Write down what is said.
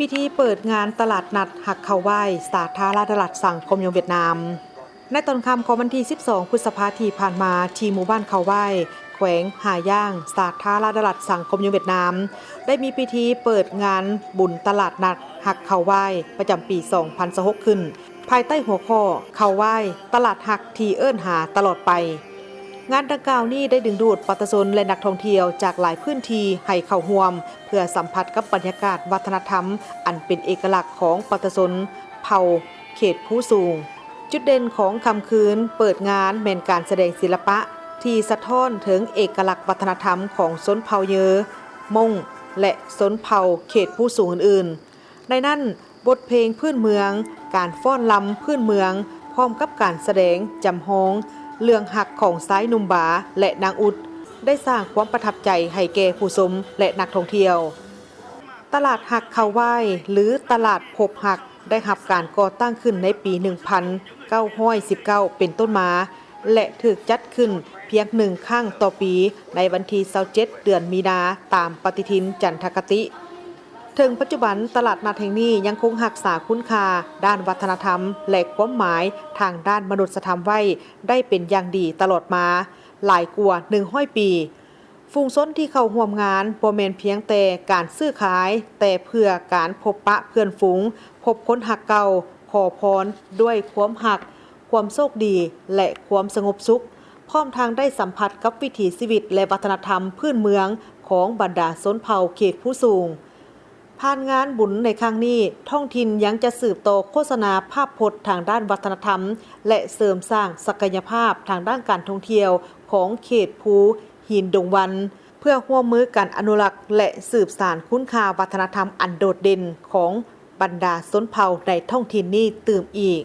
ພິທີເປີດງານຕະຫຼາດນັດຮັກເຂົ້າຫວ້າຍ ສາທາລະນະລັດສັງຄົມນິຍົມຫວຽດນາມ ໃນຕອນຄ່ຳຂອງວັນທີສິບສອງ ພຶດສະພາທີ່ຜ່ານມາ ທີ່ໝູ່ບ້ານເຂົ້າຫວ້າຍ ແຂວງຫາຍ່າງ ສາທາລະນະລັດສັງຄົມນິຍົມຫວຽດນາມ ໄດ້ມີພິທີເປີດງານບຸນຕະຫຼາດນັດຮັກເຂົ້າຫວ້າຍ ປະຈຳປີສອງພັນຊາວຫົກ ຂຶ້ນ ພາຍໃຕ້ຫົວຂໍ້ ເຂົ້າຫວ້າຍ ຕະຫຼາດຮັກທີ່ເອີ້ນຫາຕະຫຼອດໄປ. ງານດັ່ງກ່າວນີ້ໄດ້ດຶງດູດປະຊາຊົນ ແລະ ນັກທ່ອງທ່ຽວຈາກຫຼາຍພື້ນທີ່ໃຫ້ເຂົ້າຮ່ວມ ເພື່ອສຳຜັດກັບບັນຍາກາດວັດທະນະທຳອັນເປັນເອກະລັກຂອງປະຊາຊົນເຜົ່າເຂດພູສູງ. ຈຸດເດັ່ນຂອງຄ່ຳຄືນເປີດງານແມ່ນການສະແດງສິລະປະທີ່ສະທ້ອນເຖິງເອກະລັກວັດທະນະທຳຂອງຊົນເຜົ່າເຍີ, ມົ້ງ ແລະ ຊົນເຜົ່າເຂດພູສູງອື່ນໆ. ໃນນັ້ນ, ບົດເພງພື້ນເມືອງ, ການຟ້ອນລຳພື້ນເມືອງ, ພ້ອມກັບການສະແດງຈຳລອງເລື່ອງຮັກຂອງຊາຍໜຸ່ມບາ ແລະ ນາງອຸດ ໄດ້ສ້າງຄວາມປະທັບໃຈໃຫ້ແກ່ຜູ້ຊົມ ແລະ ນັກທ່ອງທ່ຽວ. ຕະຫຼາດຮັກເຂົ້າຫວ້າຍ ຫຼື ຕະຫຼາດພົບຮັກ ໄດ້ຮັບການກໍ່ຕັ້ງຂຶ້ນໃນປີໜຶ່ງພັນເກົ້າຮ້ອຍສິບເກົ້າ ເປັນຕົ້ນມາ ແລະ ຖືກຈັດຂຶ້ນພຽງໜຶ່ງຄັ້ງຕໍ່ປີ ໃນວັນທີຊາວເຈັດ ເດືອນມີນາ ຕາມປະຕິທິນຈັນທະຄະຕິ. ເຖິງປັດຈຸບັນ, ຕະຫຼາດນັດແຫ່ງນີ້ຍັງຄົງຮັກສາຄຸນຄ່າດ້ານວັດທະນະທຳ ແລະ ຄວາມໝາຍທາງດ້ານມະນຸດສະທຳໄວ້ໄດ້ເປັນຢ່າງດີຕະຫຼອດມາຫຼາຍກວ່າໜຶ່ງຮ້ອຍປີ. ຝູງຊົນທີ່ເຂົ້າຮ່ວມງານບໍ່ແມ່ນພຽງແຕ່ການຊື້ຂາຍ, ແຕ່ເພື່ອການພົບປະເພື່ອນຝູງ, ພົບຄົນຮັກເກົ່າ, ຂໍພອນດ້ວຍຄວາມຮັກ, ຄວາມໂຊກດີ ແລະ ຄວາມສະຫງົບສຸກ, ພ້ອມທັງໄດ້ສຳຜັດກັບວິຖີຊີວິດ ແລະ ວັດທະນະທຳພື້ນເມືອງຂອງບັນດາຊົນເຜົ່າເຂດພູສູງ. ຜ່ານງານບຸນໃນຄັ້ງນີ້, ທ້ອງຖິ່ນຍັງຈະສືບຕໍ່ໂຄສະນາພາບພົດທາງດ້ານວັດທະນະທຳ ແລະ ເສີມສ້າງສັກກະຍະພາບທາງດ້ານການທ່ອງທ່ຽວຂອງເຂດພູຫີນດົງວັນ ເພື່ອຮ່ວມມືກັນອະນຸລັກ ແລະ ສືບສານຄຸນຄ່າວັດທະນະທຳອັນໂດດເດັ່ນຂອງບັນດາຊົນເຜົ່າໃນທ້ອງຖິ່ນນີ້ຕື່ມອີກ.